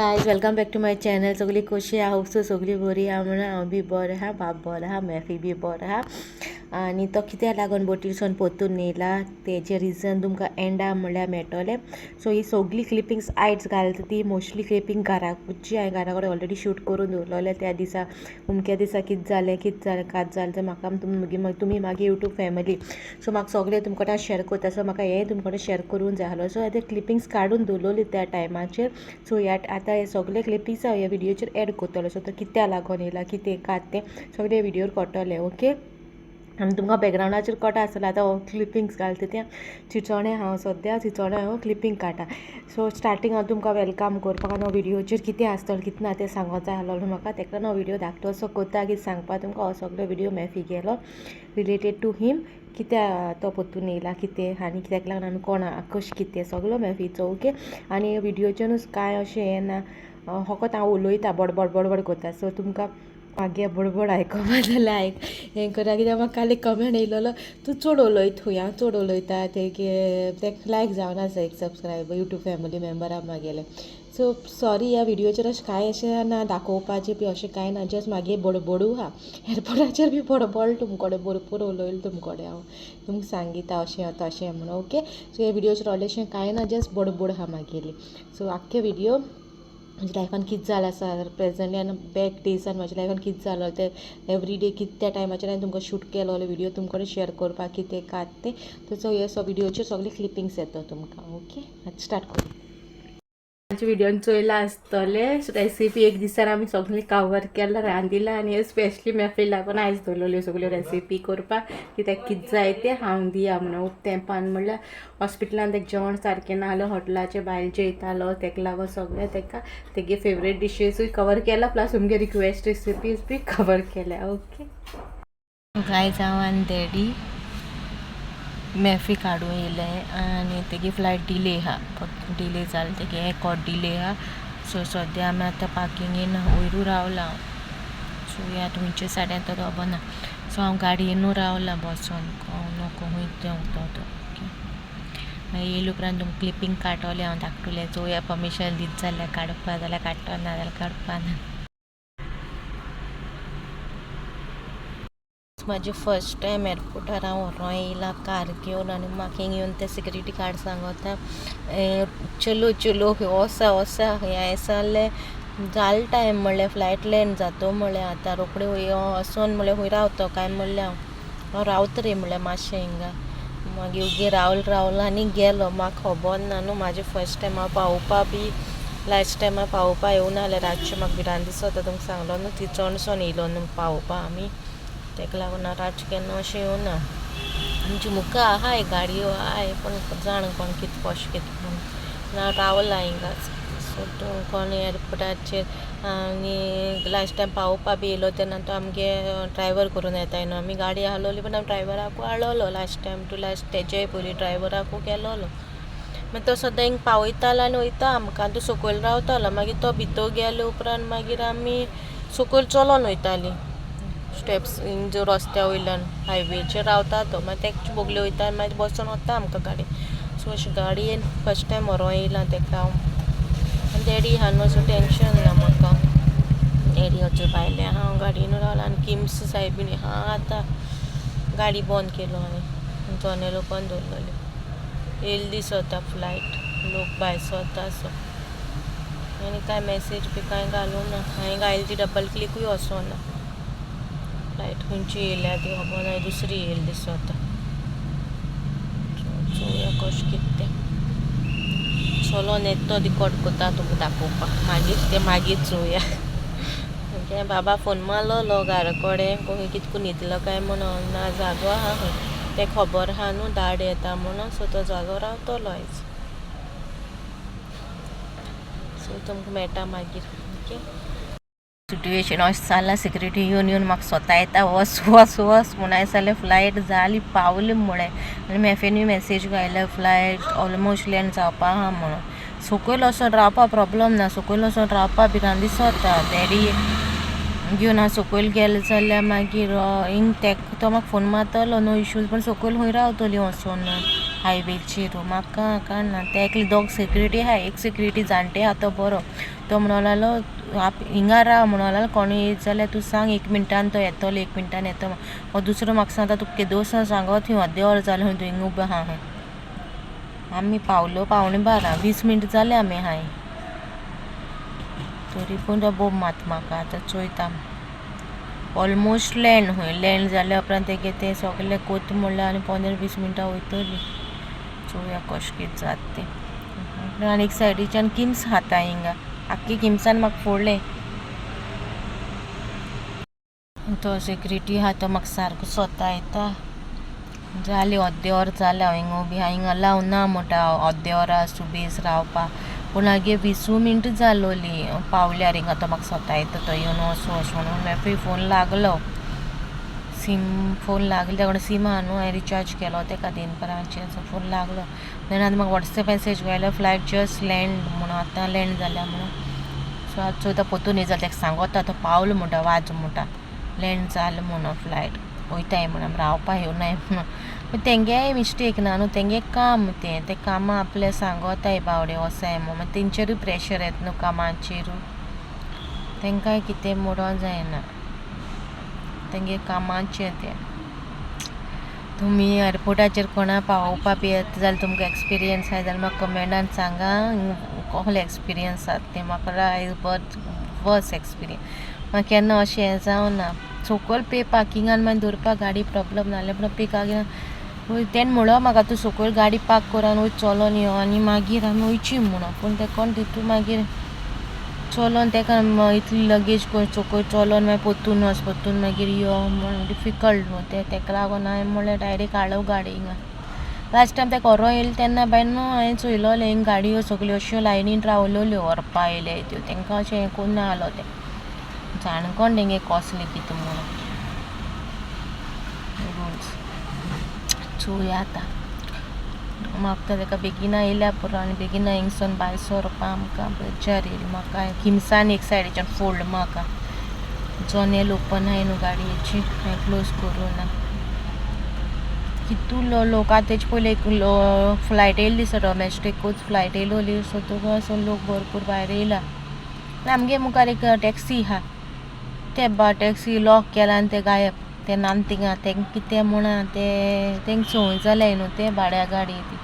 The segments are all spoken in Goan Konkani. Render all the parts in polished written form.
Guys, welcome back to my channel. सगळी कशी आहा? होप सो सगळी बरी आहा म्हणून हांव बी बरें आहा, बाब बरो आहा, मेफी बी बरो आहा. आनी तो कित्याक लागून बोटीरसून पोरतून येयला तेजें रिजन तुमकां एंडा म्हणल्यार मेळटलें. सो ही सगळी क्लिपिंग्स आयज घालता ती मोस्टली क्लिपींग घराची हांवें घरा कडेन ऑलरेडी शूट करून दवरलेलें. त्या दिसा अमक्या दिसा कितें जालें, कितें जालें, कात जालें तें म्हाका तुमी मागीर यूट्यूब फॅमिली. सो म्हाका सगळें तुमकां कडेन शेअर करता. सो म्हाका हें तुमकां कडेन शेअर करूंक जाय आसलो. सो ते क्लिपिंग्स काडून दवरलेली त्या टायमाचेर. सो ह्या आतां हे सगळे क्लिपिंग्स हांव ह्या व्हिडियोचेर एड करतलो. सो तो कित्या लागून येयला, कितें कात तें सगळें व्हिडियोर कळटलें. ओके, आनी तुमकां बॅकग्रावंडाचेर कळटा आसतलें आतां हो क्लिपिंग्स घालता तें चिंचोण्या हांव सद्या चिंचोण्या हांव क्लिपींग काडटा. सो स्टार्टींग हांव तुमकां welcome करपाक आनी हो व्हिडियोचेर कितें आसतलें कितें ना तें सांगोंक जाय आसलोलो म्हाका. तेका लागून हो व्हिडियो धाकटो असो करता की सांगपा तुमकां. हो सगळो व्हिडियो मॅफी गेलो रिलेटेड टू हिम, कित्या तो पोरतून येयला कितें आनी कित्याक लागून आमी कोणा कशें कितें सगलो मॅफीचो. ओके, आनी व्हिडियोचेरूच कांय अशें हें ना, फकत हांव उलयता बडबड बडबड करता. सो तुमकां मागीर बडबड आयकोपा जाल्यार आयक हें करा. कित्याक म्हाका काल एक कमेंट येयलेलो, तूं चड उलयता खंय, हांव चड उलयता तें तेका लायक जावना आसा एक सबस्क्रायबर यूट्यूब फॅमिली मेम्बरा म्हागेले. सो सॉरी, ह्या व्हिडियोचेर अशें कांय अशें ना दाखोवपाचें बी अशें कांय ना, जस्ट मागीर बडबडू आहा. एअरपोर्टाचेर बी बडबड तुमकोडे भरपूर उलयलें तुमकोडे हांव तुमकां सांगिता अशें तशें म्हणून. ओके, सो ह्या व्हिडियोचेर व्हडलेंशें कांय ना, जस्ट बडबड आहा मागेली. सो आख्खे व्हिडियो म्हज्या लायफान कितें जालां आसा प्रेजंटली आनी बॅक डेजान म्हज्या लायफान कितें जालो तें एवरी डे कितें त्या टायमाचेर हांवें तुमकां शूट केलोलो व्हिडियो तुमकां कडेन शेअर करपाक कितें कात तें. सो हे व्हिडियोचेर सगळे क्लिपिंग्स येता तुमकां. ओके, आतां स्टार्ट करूं. आमच्या व्हिडियोन चोयला आसतलें रेसिपी एक दिसान आमी सगळें कवर केलां, रांदिलां आनी स्पेशली मेफी लागून आयज दवरलेल्यो सगळ्यो रेसिपी करपाक कित्याक कितें जाय तें हांव दिया म्हणून. तेंपान म्हणल्यार हॉस्पिटलान तेका जेवण सारकें ना जालें, हॉटेलाचें भायल जेयतालो, तेका लागून सगळें तेका तेगे फेवरेट डिशीसूय कवर केला, प्लस तुमगे रिक्वेस्ट रेसिपीज बी कवर केल्या. ओके गायज, हांव आनी डॅडी मॅफी काडूं येयलें आनी तेगे फ्लायट डिले आहा, डिले जालें तेगे एक वोर डिले आहा. सो सद्या आमी आतां पार्किंगेन वयरू रावला. सो ह्या तुमचे सायडीन तो खबर ना. सो हांव गाडयेनू रावलां बसोन, नको खंय देंवतो तो. ओके, मागीर येयले उपरांत तुमकां क्लिपींग काडटलें हांव धाकटुलें. चोवया परमिशन दीत जाल्यार काडपा जाल्यार काडटो, ना जाल्यार काडपा ना. म्हाजें फर्स्ट टायम एअरपोर्टार हांव व्हरों येयलां कार घेवन आनी म्हाका हिंग येवन ते सिक्युरिटी गार्ड सांगता चलो चलो खंय वोसा वोसा खंय. हांवें सांगलें जाल टायम म्हणलें, फ्लायट लँड जातो म्हणलें, आतां रोखडें खंय वोसोन म्हणलें खंय रावतो काय म्हणलें हांव, हांव रावता रे म्हणलें मातशें हिंगा. मागीर ओगी रावल रावलो आनी गेलो. म्हाका खबर ना न्हू, म्हाजें फर्स्ट टायम हांव पावोवपा बी लास्ट टायम हांव पावोवपा येवना जाल्यार रातचें म्हाका भिरांत दिसता तुमकां सांगलो न्हू, चिंचोणसून येयलो न्हू पावोवपा आमी, तेका लागून हांव रातचें केन्ना अशें येवना. आमचे मुखार आहाय गाडयो आहाय, पूण जाण कोण कितें कशें कितें म्हूण ना रावला हिंगाच. सो तूं कोण एअरपोर्टाचेर आनी लास्ट टायम पावोवपा बी येयलो तेन्ना तो आमगे ड्रायवर करून येताय न्हू, आमी गाडी आहलोली पण आमी ड्रायवराकू हाडलोलो लास्ट टायम टू लास्ट, तेजेय पयलीं ड्रायवराकू केलोलो. मागीर तो सद्दां हिंग पावयतालो आनी वयता आमकां, तो सकयल रावतालो. मागीर तो भितर गेले उपरांत मागीर आमी सकयल चलोन वयतालीं स्टेप्स हिंग जो रस्त्या वयल्यान हायवेचेर रावता तो, मागीर तेका बोगले वयता आनी मागीर बसोन वता आमकां गाडी. सो अशी गाडयेन फर्स्ट टायम व्हरों येयलां तेका हांव. आनी डॅडी आहा न्हू, सो टेंशन ना म्हाका. डॅडी वचूं भायलें हांव गाडयेन रावलां आनी किम्स सायबीणी आहा आतां गाडी बंद केलो आनी जनेलो बंद दवरलेल्यो. येयली दिसता फ्लायट, लोक भायर सरता सो आनी कांय मॅसेज बी कांय घालूं ना. हांवें घायली ती डबल क्लिकूय वचोना. फ्लायट खंयची येयल्या ती खबर ना, दुसरी येयली दिसता. चोवया कशें कितें तें. चलोन येता तो रिकॉर्ड करता तुमकां दाखोवपाक, मागीर तें मागीर चोवया. ओके, बाबा फोन मारलोलो घरा कडेन खंय कितको न्हिदलो काय म्हणून, ना जागो आहा खंय, तें खबर आहा न्हू दाड येता म्हणून, सो तो जागो रावतलो आयज. सो तुमकां मेळटा मागीर. ओके, सिट्युएशन अशें जालां, सिक्युरिटी येवन येवन म्हाका सोतायता वच वच वच म्हूण. हांवें सांगलें फ्लायट जाली पावली म्हळें आनी मॅफेनूय मॅसेज घायल्या फ्लायट ऑलमोस्ट लँड जावपा आहा म्हणून. सकयल वचोन रावपा प्रोब्लम ना, सकयल वचोन रावपा भिरांत दिसता. डॅडी घेवन हांव सकयल गेलें जाल्यार मागीर हिंग तेका तो म्हाका फोन मारतलो, नो इश्यूज, पूण सकयल खंय रावतली वचोन. हायवेचेर. म्हाका कळना ते एकले दोग सिक्युरिटी आहाय, एक सिक्युरिटी जाणटे आहा तो बरो, तो म्हणो लागलो हिंगा राव म्हणो लागलो, कोणूय येयत जाल्यार तूं सांग, एक मिनटान तो येतलो, एक मिनटान येतो. हो दुसरो म्हाका सांगता तुका केदोळसान सांगत खंय, अर्दें वर जालें खंय तूं हिंगा उबो आहा खंय. आमी पावलो 11:45, 20 मिनट जाले आमी हाय, तरी पूण तो बोब मात म्हाका. आतां चोयता ऑलमोस्ट लँड खंय, लँड जाल्या उपरांत तेगे तें सगलें कोत म्हणल्यार आनी 15-20 मिनटां वयतलीं. चोवया कशें कितें जाता तें. आनी एक सायडीच्यान किम्स खाता हिंगा, आख्खी किम्सान म्हाका फोडलें. तो सिक्युरिटी आहा तो म्हाका सारको सोतायता. जालें अर्दें वर जालें हांव हिंगा उबी आहा, हिंगा अलाव ना म्हणटा अर्दें वरा सुबेज रावपा, पूण आगे 20 मिनटां जालोली पावल्यार हिंगा. तो म्हाका सोतायता तो येवन वच वच म्हणून. मागीर फोन लागलो, सीम फोन लागले, तेका सीम आहा न्हू, हांवें रिचार्ज केलो तेका दनपरांचेर, सो फोन लागलो. देन आतां म्हाका वॉट्सएप मॅसेज आयलो फ्लायट जस्ट लँड म्हणून, आतां लँड जाल्या म्हणून. सो आतां चोयता पोतून येयत जाल्यार तेका सांगोता तो पावलो म्हणटा, वाज म्हणटा, लँड जालें म्हणून, फ्लायट वयताय म्हणून, रावपा येवनाय म्हणून. पूण तेंगेय मिस्टेक ना न्हू, तेंगे काम तें, ते कामां आपल्या सांगोताय बावडे वोसाय म्हणून, मागीर तेंचेरूय प्रेशर येता न्हू कामाचेरूय, तेंकांय कितें मोडो जायना, तेंगे कामाचें तें. तुमी एअरपोर्टाचेर कोणा पावोवपा बी येता जाल्यार तुमकां एक्सपिरियन्स आसा जाल्यार म्हाका कमेंटान सांगा कसलो एक्सपिरियन्स आसा तें. म्हाका आयज वर्स एक्सपिरियन्स, म्हाका केन्ना अशें हें जावना. सकयल पे पार्किंगान मागीर दवरपाक गाडी प्रॉब्लम नासलें, पूण पे पार्किंगान तेणें म्हणलो म्हाका तूं सकयल गाडी पार्क कर आनी वयर चलोन यो आनी मागीर आमी वयची म्हणून, पूण तें कोण तितू मागीर चलोन तेका इतली लगेज सकयल चलोन मागीर पोत्तून वच, पोत्तून मागीर यो म्हण डिफिकल्ट न्हू तें. तेका लागून हांवें म्हणलें डायरेक्ट हाडो गाडी हिंगा. लास्ट टायम तेका व्हरो येयलो तेन्ना बाय न्हू हांवें चोयलोलें हिंगा गाडयो सगल्यो अश्यो लायनीन रावलोल्यो व्हरपा येयले त्यो, तेंकां अशें हें करूं नासलो तें, जाण कोण तेंगे कसलें कितें म्हणून रुल्स. चोवया आतां, म्हाका तेका बेगीना येयल्या पुरो आनी बेगीना हिंगसून भायर सोरपा आमकां बेजार येयली म्हाका. किमसान एक सायडीच्यान फोडलो म्हाका, जनेल ओपन आहाय न्हू गाडयेची, हांवें क्लोज करूं ना. कितू लोक आतां तेजे पयलीं एक फ्लायट येयली दिसता, डोमेस्टिकूच फ्लायट येयलोली, सो तुका असो लोक भरपूर भायर येयला. आमगे मुखार एक टॅक्सी आहा, ते टॅक्सी लॉक केला आनी ते गायब, ते नान थिंगा तेंक कितें म्हणा ते तेंक संवय जाल्या न्हू ते भाड्या गाडी ती,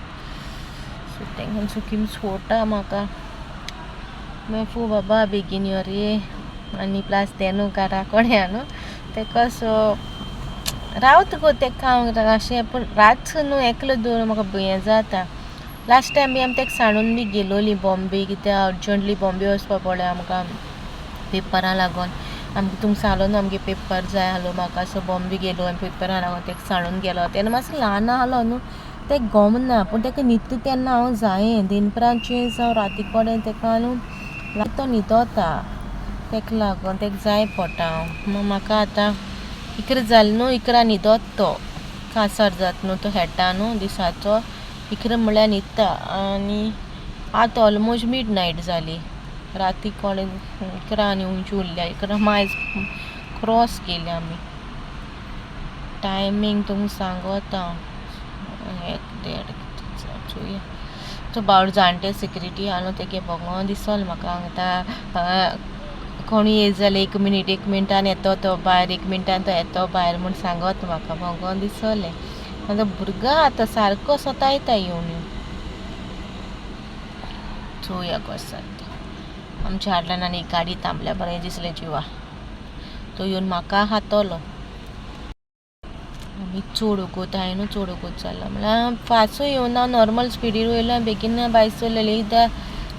सो तेंक सुकीम सोडटा म्हाका. मागीर बाबा बेगीन यो रे, आनी प्लस तें न्हू घरा कडेन न्हू तेका सो रावत गो तेका हांव अशें, पूण रात न्हू एकलो दवर म्हाका हें जाता. लास्ट टायम बी आमी तेका सांडून बी गेलोली बॉम्बे, कित्याक अर्जंटली बॉम्बे वचपा पडलें आमकां पेपरां लागून. आमकां तुमकां सांगलो न्हू आमगे पेपर जाय आहलो म्हाका, सो बॉम्बे गेलो आनी पेपरां लागून तेका सांडून गेलो. तेन्ना मातसो ल्हान आहलो न्हू, तेका गमना, पूण तेका न्हिदता तेन्ना हांव जायें दनपरांचें जावं राती कडेन तेका न्हू तो न्हिदोता, तेका लागून तेका जाय पडटा हांव. म्हाका आतां 11 जालें न्हू, 11 न्हिदोता तो, कासार जाता न्हू तो खेळटा न्हू दिसाचो, 11 म्हळ्यार न्हिदता. आनी आतां ऑलमोस्ट मिड नायट जाली, राती कडेन 11 आनी उंची उरल्या, 11 मायज क्रॉस केली आमी. टायमींग तुमकां सांगोता हांव, 1:30 चोया. तो बावडो जाणटे सिक्युरिटी आहा न्हू तेगे बोगों दिसोलें म्हाका. आतां कोणूय येयत जाल्यार 1 मिनीट 1 मिनटान येतो तो भायर, 1 मिनटान तो येतो भायर म्हूण सांगत म्हाका, बोगों दिसलें. आतां भुरगो आतां सारको सोतायता येवन येवन. चोवया कशें जाता तें. आमच्या हाडल्यान आनी एक गाडी थांबल्या, बरें दिसलें जिवा, तो येवन म्हाका खातलो. आमी चड वोगोत हांवें न्हू चड वोगोत जालो म्हळ्यार फासूय येवना, नॉर्मल स्पिडीर वयलो, बेगीन भायर सरलेली. एकदां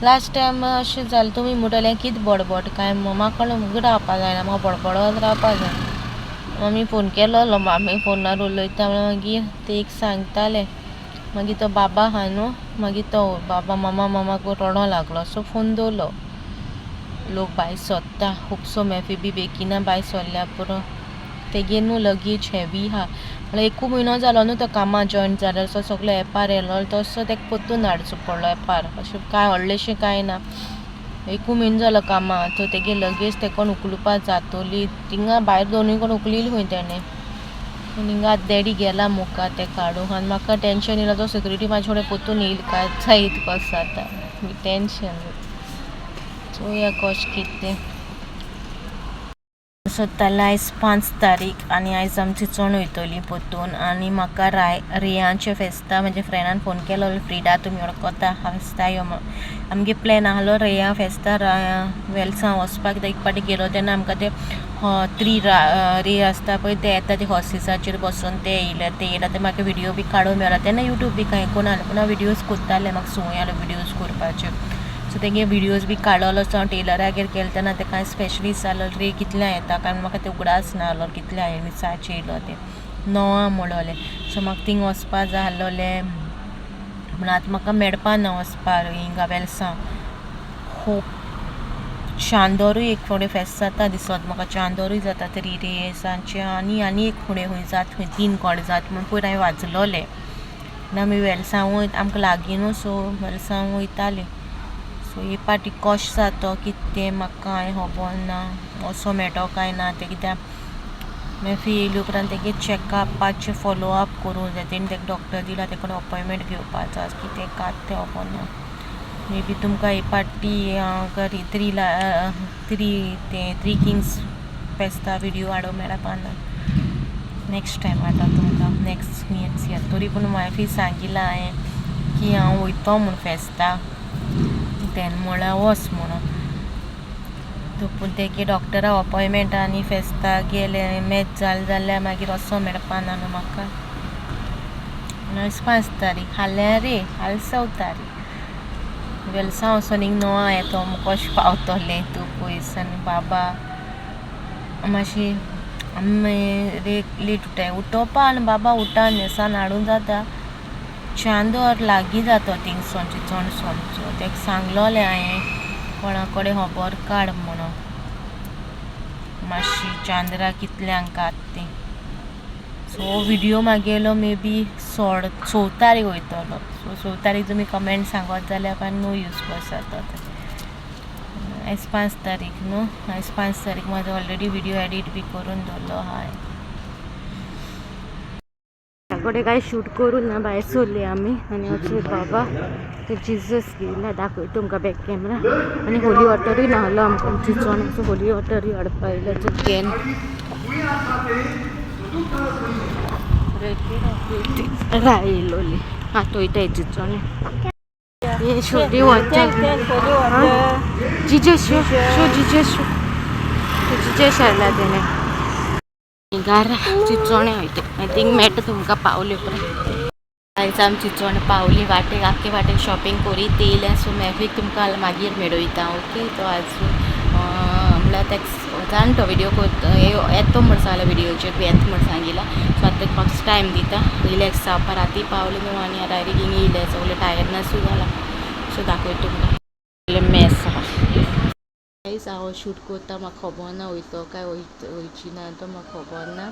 लास्ट टायम अशें जालें, तुमी म्हणटले कितें बडबड काय म्हाका मुगो रावपा जायना, म्हाका बडबडत रावपा जाय. मामी फोन केलोलो, मामी फोनार उलयता म्हणल्यार मागीर ते एक सांगताले. मागीर तो बाबा आहा न्हू, मागीर तो बाबा मामा मामा करून रडोंक लागलो, सो फोन दवरलो. लोक भायर सोदता खुबसो, मेफी बी बेगीना भायर सरल्या पुरो. तेगे न्हू लगेज हेवी आहा, म्हळ्यार एकू म्हयनो जालो न्हू तो कामाक जॉयन जालो, सो सगलो एपार येयलो तसो तेका पोत्तून हाडचो पडलो एपार, अशें कांय व्हडलेंशें कांय ना. एकू म्हयनो जालो कामाक, सो तेगे लगेज तेका उखलुपा जातोली, थिंगा भायर दोनूय कोण उखलिली खंय तेणें. पूण हिंगा डॅडी गेला मुखार ते काडूंक आनी म्हाका टेंशन येयला तो सिक्युरिटी म्हाजे फुडें पोतून येयल काय जायत कशें जाता टेंशन. चोया कशें कितें तें. सोदतालें आयज 5 तारीख आनी आयज आमी चिंचोण वयतली पोतून. आनी म्हाका रेयांचें फेस्ता म्हज्या फ्रेंडान फोन केलो, फ्रिडा तुमी वळखता फेस्ता यो म्हण. आमगे प्लॅन आहलो रेया फेस्ता वेलसांव वचपाक. कित्याक एक फावटी गेलो तेन्ना आमकां ते 3 रे आसता पळय ते येता ते हॉर्सीसाचेर बसून ते येयले ते येयले ते म्हाका व्हिडियो बी काडूंक मेळ्ळो. तेन्ना युट्यूब बी कांय कोण आहलें पूण हांव व्हिडियोज करतालें, म्हाका संवय आहलो व्हिडियोज करपाच्यो. सो तेगे व्हिडियोज बी काडलेलो. सो हांव टेलरागेर गेलें तेन्ना तेका हांवें स्पेशली विचारलें रे कितल्या येता कारण म्हाका ते उगडास ना आहलो कितल्या मिसाचें येयलो तें 9 म्हणलें. सो म्हाका थिंग वचपा जाय आहलोलें पूण आतां म्हाका मेळपा ना वचपा हिंगा वेलसांव. होप चांदोरूय एक फुडें फेस्त जाता दिसत म्हाका, चांदोरूय जाता तरी रेसांचें आनी आनी एक फुडें खंय जात खंय 3 कोडे जात म्हूण पयर हांवें वाजलोलें. ना आमी वेलसांव आमकां लागीं न्हू सो वेलसांव वयतालीं. सो हे पाटी कशें जातो कितें तें म्हाका कांय खबर ना, वचों मेळटो काय ना तें. कित्याक मॅफी येयले उपरांत तेगे चॅकअपाचें फॉलोअप करूंक जाय. तेणी तेका डॉक्टर दिला तेका कडेन अपॉयंटमेंट घेवपाचो कितें कात तें खबर ना. मे बी तुमकां हे पाटी थ्री किंग्स फेस्ता व्हिडियो हाडूंक मेळपा ना. नेक्स्ट टायम हाडटा तुमकां नेक्स्ट इयर. तरी पूण वायफी सांगिलां हांवें की हांव वयतो म्हूण फेस्ता, तेन्ना म्हळ्यार वच म्हणून. पूण तेगे डॉक्टरा अपॉयंटमेंट आनी फेस्ता गेले मॅच जालें जाल्यार मागीर वचोंक मेळपा ना न्हू म्हाका. आयज 5 तारीख, फाल्यां रे फाल्यां 6 तारीख. वेलसांव वचोन हिंग 9 येतो कशें पावतलें तूं पयस. आनी बाबा मातशी आमी लेट उठाय उठोवपा आनी बाबा उठा न्हेसान हाडूंक जाता. चांदोर लागीं जाता थिंगसोन चिंचोण सोमचो. तेका सांगलोलें हांवें कोणा कडेन खबर काड म्हणून मातशी चांद्रा कितल्यांक आत तें. सो व्हिडियो मागेलो मे बी 6 तारीख वयतलो. सो 6 तारीख तुमी कमेंट सांगत जाल्यार नो यूज कसो जाता तें. आयज 5 तारीख न्हू, आयज 5 तारीख म्हाजो ऑलरेडी व्हिडियो एडिट बी करून दवरलो आहा. कडेन कांय शूट करूं ना, भायर सरली आमी आनी वचूं बाबा ते जिजस घेयला दाखयता तुमकां बॅक कॅमरा. आनी होली वॉटरूय नाहलो आमकां चिंचोण, सो होली वॉटरूय हाडपा येयला. सो can रायलोली आतां वयताय चिंचोणे. हे छोटी water Jesus show show Jesus show Jesus हाडला तेणें. घरा चिंचोणे वयता I think मेळटा तुमकां पावले उपरांत. आयज आमी चिंचोणे पावली, वाटेक आख्खे वाटेक शॉपिंग करीत येयल्या. सो मॅफीक तुमकां मागीर मेळयता. ओके, तो आजून म्हणल्यार तेका जाण तो व्हिडियो येतो म्हण सांगला, व्हिडियोचेर बी येता म्हण सांगिला. सो आतां तेका मातसो टायम दिता रिलॅक्स जावपा. राती पावले न्हू आनी डायरेक्ट हिंगा येयले, सगळें टायर्डनसूय जाला. सो दाखयता तुमकां मॅस आहा. आयज हांव शूट करता म्हाका खबर ना वयतो काय वयची ना तो म्हाका खबर ना.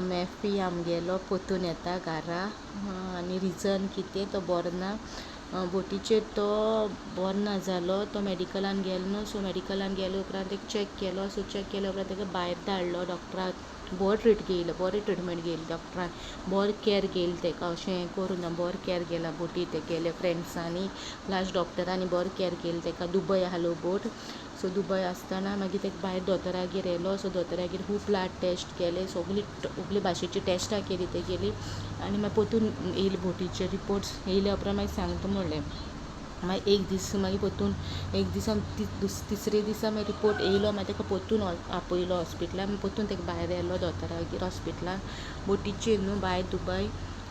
मॅफी आमगेलो पोतून येता घरा आनी रिजन कितें तो बरो ना. बोटीचेर तो बरो ना जालो, तो मेडिकलान गेलो न्हू. सो मेडिकलान गेले उपरांत तेका चॅक केलो. सो चॅक केले उपरांत तेका भायर धाडलो डॉक्टराक. बरो ट्रीट घेयलो, बरी ट्रिटमेंट घेयली डॉक्टरान, बरो कॅर घेयली तेका, अशें हें करूं ना, बरो कॅर घेला बोटी तेगेले फ्रेंड्सांनी प्लस डॉक्टरांनी बरो कॅर घेयली तेका. दुबय आहलो बोट. सो दुबय आसतना मागीर तेका भायर दोतोरागेर व्हेलो. सो दोतोरागेर खूब ब्लड टेस्ट केले, सगली सगली भाशेची टेस्टां केली तेगेली. आनी मागीर पोतून येयले बोटीचे रिपोर्ट्स येयल्या उपरांत मागीर सांगता म्हणलें. मागीर एक दीस मागीर पोतून एक दिसा तिसरे दिसा मागीर रिपोर्ट येयलो. मागीर तेका पोतून आपयलो हॉस्पिटलान. मागीर पोतून तेका भायर व्हेलो दोतोरागेर हॉस्पिटलान बोटीचेर न्हू भायर दुबय.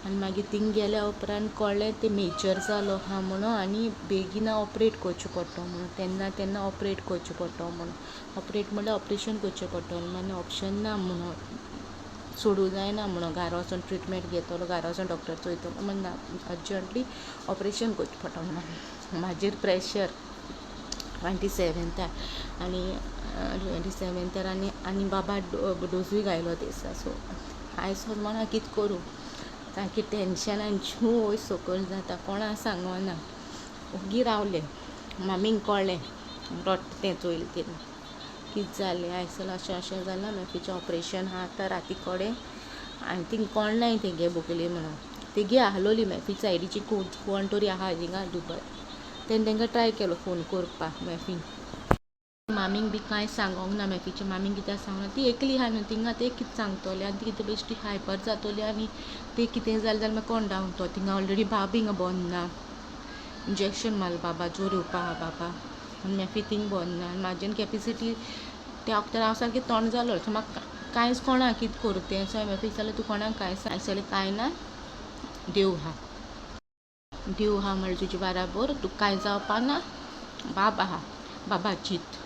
आनी मागीर थिंग गेल्या उपरांत कळ्ळें तें मेजर जालो आहा म्हणून आनी बेगीन ऑपरेट करचें पडटलो म्हणून, तेन्ना तेन्ना ऑपरेट करचें पडटलो म्हणून. ऑपरेट म्हणल्यार ऑपरेशन करचें पडटलें, मागीर ऑप्शन ना म्हणून, सोडूं जायना म्हणून, घरा वचोन ट्रिटमेंट घेतलो, घरा वचोन डॉक्टर चोयतलो म्हण ना, अर्जंटली ऑपरेशन करचें पडटलें म्हणून. म्हाजेर प्रेशर 27 आनी 27 आनी आनी बाबा डोसूय घायलो दिसा. सो आयज म्हणा कितें करूं, सारकें टेंशनान जीव वयर सकयल जाता, कोणा सांगना, ओगी रावलें. मामीक कळ्ळें रडटा तें चोयलें तेन्ना, कितें जालें आयज अशें अशें जालां, मॅफीचें ऑपरेशन आहा आतां राती कडेन. आनी थिंग कोण नाय तेंगे बोकेली म्हणून तेगे आहलोली मॅफी सायडीची कोण तरी आहा थिंगा दुबय. तेणें तेंकां ट्राय केलो फोन करपाक मॅफीन. मामीक बी कांय सांगोंक ना मॅफीच्या मामीक कित्याक सांगना ती एकली आहा न्हू थिंगा ते कितें सांगतले आनी ती कितें बेश्टी हायपर जातली आनी ते कितें जालें जाल्यार मागीर कोण धांवतो थिंगा ऑलरेडी बाब हिंगा बंद ना इंजेक्शन मारलें बाबा जोर येवपा आहा बाबा आनी मॅफी थिंग बंद ना आनी म्हाजेन कॅपिसिटी त्या वखदार हांव सारकें तोंड जालो सो म्हाका कांयच कोणा कितें करूं तें. सो हांवें मॅफीक सांगलें तूं कोणाक कांय सांग कांय ना देव आहा देव आहा म्हणल्यार तुजे बाराबर तुका कांय जावपा ना बाब आहा बाबा चीत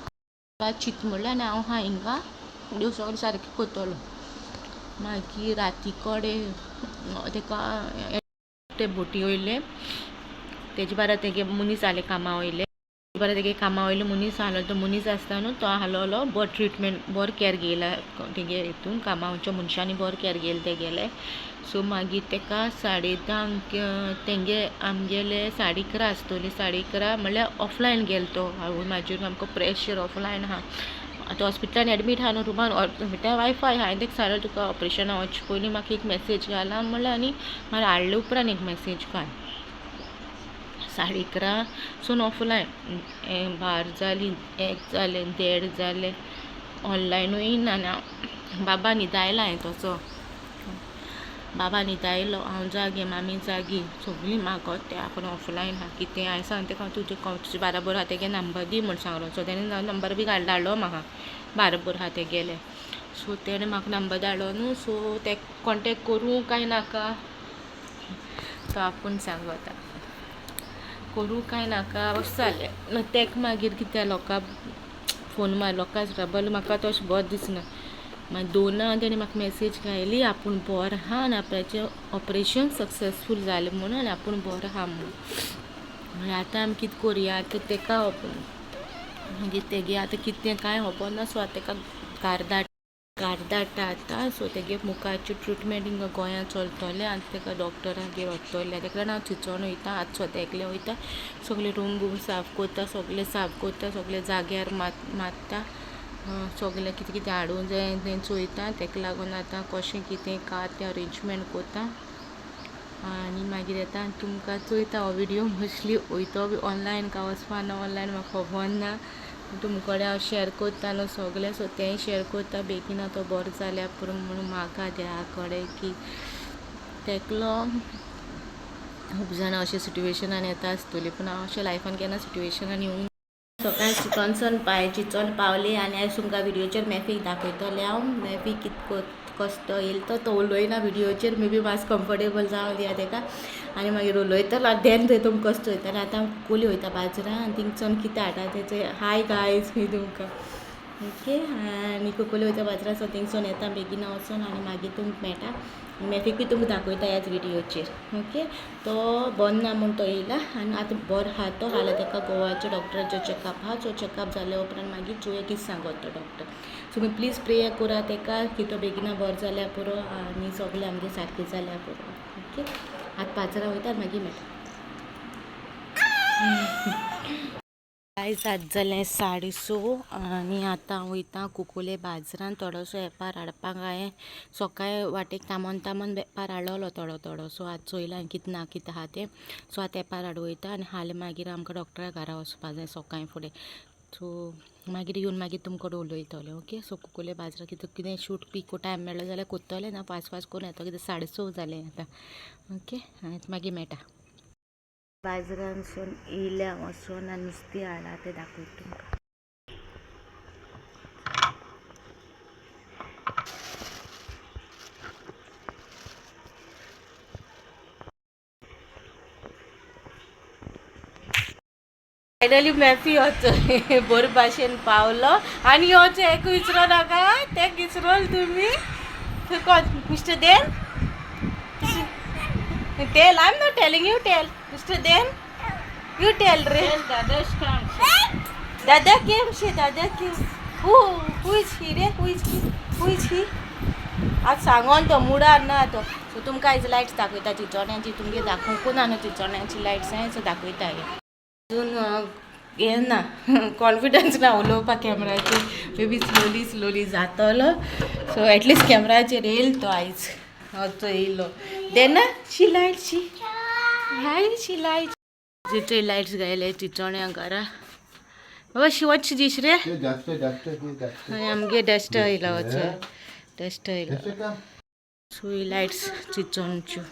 बाबा चीत म्हणलें आनी हांव आहा हिंगा देव सगळें सारकें करतलो. मागीर राती कडेन तेका ते बोटी वयले तेजे बारा तेगे मनीस आले कामा वयले बरें तेगे कामा वयलो मनीस आहलो तो मनीस आसता न्हू तो आहलोलो बरो ट्रिटमेंट बरो कॅर घेयला तेगे हितून कामाच्या मनशांनी बरो कॅर घेयला तेगेले. सो मागीर तेका 10:30 तेंगे आमगेले 11:30 आसतली 11:30 म्हणल्यार ऑफलायन गेलो तो. आवय म्हाजेर सामको प्रेशर ऑफलायन आहा आतां हॉस्पिटलान एडमीट आहा न्हू रुमान हॉस्पिटलान वायफाय आहा. हांवें तेका सांगलें तुका ऑपरेशना वचचे पयलीं म्हाका एक मॅसेज घाल म्हणलें आनी मागीर हाडले उपरांत एक मॅसेज घाल. 11:30 सून ऑफलायन 12 जालीं 1 जालें 1.5 जालें ऑनलायनूय ना. आनी बाबा न्हिदायला हांवें तसो बाबा न्हिदायलो हांव जागे मामी जागी सगळीं मागत ते आपूण ऑफलायन आहा कितें. हांवें सांगलें तेका तुजे तुजे बाराबर आहा तेगे नंबर दी म्हूण सांगलो. सो तेणें नंबर बी धाडलो म्हाका बाराबर आहा तेगेले. सो तेणें म्हाका नंबर धाडलो न्हू सो तेका कॉन्टेक्ट करूं काय नाका तो आपूण सांगता करूं काय नाका अशें जालें. तेका मागीर कितें लोकां फोन मार लोकां ट्रबल म्हाका तशें बरें दिसना. मागीर 2 तेणें म्हाका मॅसेज घायली आपूण बरो आहा आनी आपल्याचें ऑपरेशन सक्सेसफूल जालें म्हणून आनी आपूण बरो आहा म्हणून. मागीर आतां आमी कितें करुया आतां तेका मागीर तेगे आतां कितें कांय खबर ना. सो आतां तेका घार धाडटा आतां. सो तेगे मुखारची ट्रिटमेंट हिंगा गोंयांत चलतलें आनी तेका डॉक्टरागेर व्हरतलें. तेका लागून हांव चिंचोन वयता आतां स्वता एकलें वयता सगळें रूम बूम साफ करता सगळें साफ करता सगळें जाग्यार मारता सगळें कितें कितें हाडूंक जाय तें चोयता. तेका लागून आतां कशें कितें का तें अरेंजमेंट करता आनी मागीर येता आनी तुमकां चोयता हो विडियो मोस्टली वयतो बी ऑनलायन काय वचपा ना ऑनलायन म्हाका खबर ना. तुमचे कडेन हांव शेअर करता न्हू सगळें सो तेंय शेअर करता बेगीन तो बरो जाल्यार पुरो म्हणून मागा देवा कडेन की तेकलो खूब जाणां अशें सिट्युएशनान येता आसतली पूण हांव अशें लायफान केन्ना सिट्युएशनान येवंक. सकाळीं चिंतोनसून पांय चिंचोन पावली आनी आयज तुमकां व्हिडियोचेर मॅफीक दाखयतलें हांव. मॅफी कित कसो येयलो तो तो उलयना व्हिडियोचेर मे बी मातसो कंफर्टेबल जावं दिया तेका आनी मागीर उलयतलो देन थंय तुमकां कसो चोयतलें. आतां हांव कुकोली वयता बाजरां आनी थिंगसून कितें हाडटा तें हाय गायज मी तुमकां ओके. आनी कुकोली वयता बाजरां सो थिंगसून येता बेगीन वचोन आनी मागीर तुमकां मेळटा. मॅफीक बी तुमकां दाखयता ह्याच व्हिडियोचेर ओके. तो बरो ना म्हूण तो येयला आनी आतां बरो आहा तो. हाल्यार तेका गोवाच्या डॉक्टराचो चॅकअप आहा. सो चॅकअप जाल्या उपरांत मागीर चोवया कितें सांगत तो डॉक्टर. तुमी प्लीज प्रेयर करा तेका की तो बेगीन बरो जाल्यार पुरो आनी सगळें आमगेर सारकें जाल्यार पुरो ओके. आतां बाजारां वयता मागीर मेळटा. आयज आतां जालें 6:30 आनी आतां वयता कुकोले बाजारान थोडोसो वेपार हाडपाक. हांवें सकाळीं वाटेक तामन तामन वेपार हाडलोलो थोडो थोडो. सो आतां चोयलां कितें ना कितें आहा तें. सो आतां वेपार हाडूं वयता आनी हालीं मागीर आमकां डॉक्टरा घरा वचपा जाय सकाळीं फुडें. सो मागीर येवन मागीर तुमकां कडेन उलयतलें ओके. सो कुकोले बाजाराक कितें कितें शूट बी टायम मेळ्ळो जाल्यार करतलें ना फास्ट फास्ट करून येता कितें 6:30 जालें आतां ओके. मागीर मेळटा. बाजारांतसून येयल्या वचोन आनी नुस्तें हाडलां तें दाखयता तुमकां. फायनली मॅफी वचो बरे भाशेन पावलो आनी योचो एक विचरो नाका तें विसरोल तुमी mister Dan tell I am not telling you tell mister Dan you tell रे. दादा केम शे दादा केम who who is he रे who is he who is he. आज सांगोन तो मुडार ना तो. सो तुमकां आयज लायट्स दाखयता चिंचोण्याची तुमगे दाखोवंकू ना न्हू चिंचोण्याची लायट्स हांवें सो दाखयता अजून हें ना कॉन्फिडन्स ना उलोवपाक कॅमराचेर मे बी स्लोली स्लोली जातलो. सो एटलिस्ट कॅमराचेर येयल तो आयज. हचो येयलो देना शी लायट शी हाय शी लायट जिथे लायट्स घायले चिचोण्या घरा बाबा शिवच दीस रे. आमगे डस्ट येयलो, वचो डस्ट येयलो. So he lights चिचोणच्यो.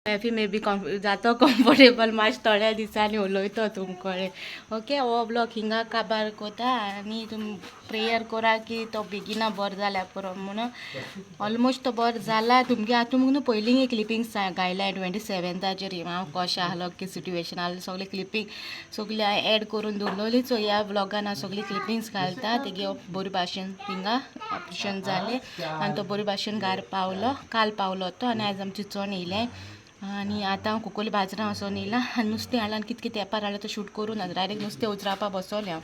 मॅफी may be जातो कम्फर्टेबल मातशें थोड्या दिसांनी उलयतो तुमकडे. ओके, हो ब्लॉग हिंगा काबार कोता आनी तुम प्रेयर करा की तो बेगिना बरो जाल्यार पुरो म्हणून. ऑलमोस्ट तो बरो जाला. तुमगे हांव तुमकां न्हू पयलीं क्लिपींग घायल्या, 27थाचेर हांव कशें आहलो की सिट्युएशन आहलें, सगळें क्लिपींग सगळें हांवें एड करून दवरलोली. सो ह्या ब्लॉगान हांव सगळीं क्लिपिंग्स घालता. तेगे बरी भाशेन थिंगा ऑपरेशन जालें आनी तो बरी भाशेन घार पावलो. काल पावलो तो आनी आयज आमची चण येयलें आनी आतां हांव कुकोली बाजरां वचोन येयलां आनी नुस्तें हाडलां आनी कितकें तेंपार हाडलां तो शूट करूं ना, डायरेक्ट नुस्तें उजरावपा बसोलें हांव.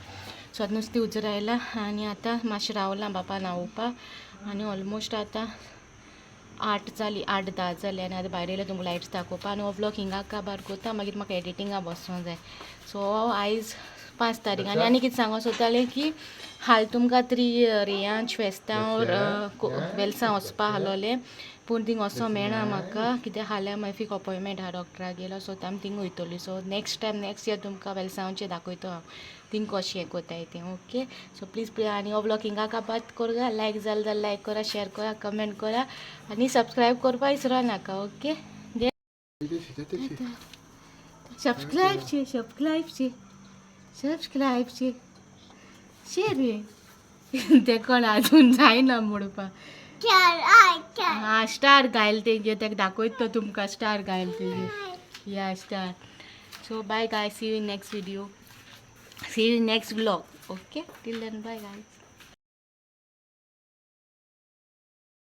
सो आतां नुस्तें उजरायलां आनी आतां मातशें रावलां बापा न्हांवोवपाक आनी ऑलमोस्ट आतां 8 जाली, 8:10 जाली आनी आतां भायर येयलें तुमकां लायट्स दाखोवपा. आनी हो व्लॉग हिंगा काबार कोता, मागीर म्हाका एडिटिंगा बसोंक जाय. सो आयज 5 तारीख आनी आनी कितें सांगूंक सोदतालें की हाल तुमकां त्री रेयांच फेस्तांव वेलसांव वचपा आहलोलें, पूण थिंग वचों मेळना म्हाका कित्याक हाल्यां मैफीक अपॉयंटमेंट आहा, डॉक्टरा गेलो. सो आमी थिंग वयतली. So next time, next year तुमकां वेलसांवचें दाखयतो हांव थिंग कशें हें कोताय तें. ओके, सो प्लीज आनी हो व्लॉग हिंगा काबार करा. लायक जालें जाल्यार लायक करा, शेअर करा, कमेंट करा आनी सबस्क्रायब करपा विसरो नाका. ओके, सबस्क्रायब शे, सबस्क्रायब शे, सबस्क्रायब शे, शे रे. ते कोण अजून जायना म्हणपा. हा, स्टार घायल तेजे, ताका दाखयत तो तुमकां स्टार घायल तेजे. या star. So bye guys, see you next video, see you next vlog. Okay, till then, bye guys.